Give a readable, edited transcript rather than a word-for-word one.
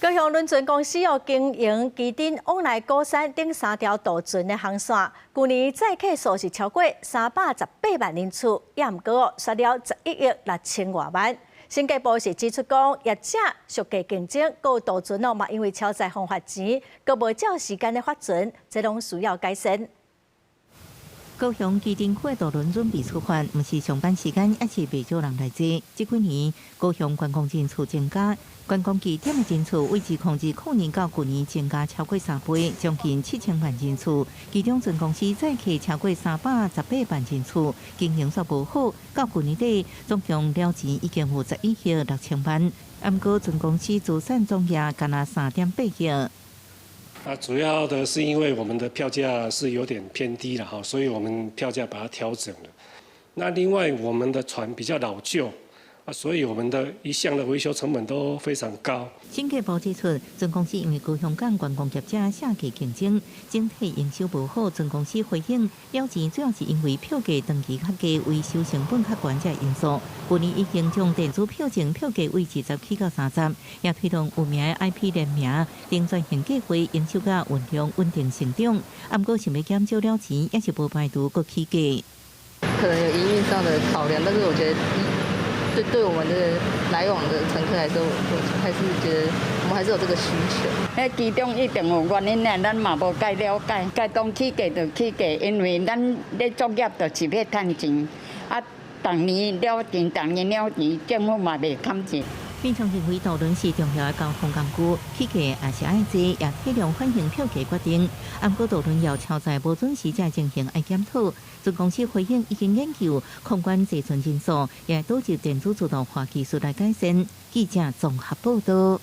高雄輪船公司哦，經營旗津往來鼓山等三條渡船的航線，舊年載客數是超過318萬人次，也毋過哦，蝕了11億6千外萬。經濟部是指出講，業者俗價競爭，閣有渡船哦嘛，因為超載風罰錢，閣無照時間咧發船，這攏需要改善。高雄旗津區的渡輪準備出發，毋是上班時間，抑是袂少人來坐。這幾年高雄觀光人次增加，觀光地點的人次為2020年到舊年增加超過3倍，將近7000萬人次。其中船公司載客超過318萬人次，經營煞無好。到舊年底，總共了錢已經有11億6千萬。毋過船公司資產總額干焦3.8億。啊，主要的是因為我們的票價是有點偏低了哈，所以我們票價把它調整了。那另外我們的船比較老舊，啊，所以我們的一項的維修成本都非常高。經濟部指出，船公司因為高雄港觀光業者下價競爭，整體營收無好。船公司回應，了錢主要是因為票價長期較低，維修成本較懸這因素。舊年已經將電子票證票價為20起到30，也推動有名的 IP 聯名等轉型計劃，營收佮運量穩定成長。毋過想欲減少了錢，也是無排除閣起價。可能有營運上的考量，但是我覺得，對對我們的來往的乘客來說，我還是覺得我們還是有這個需求。彼其中一定有原因啊，咱嘛無介了解。該當起價就起價，因為咱咧作業就是欲趁錢。啊，逐年了錢，逐年了錢，政府嘛袂減錢。民眾認為渡輪是重要的交通工具，起價也是愛坐，也體諒反映票價決定。毋過渡輪要超載無準時這情形愛檢討。船公司回應已經研究控管坐船人數，也導入電子自動化技術來改善。記者綜合報道。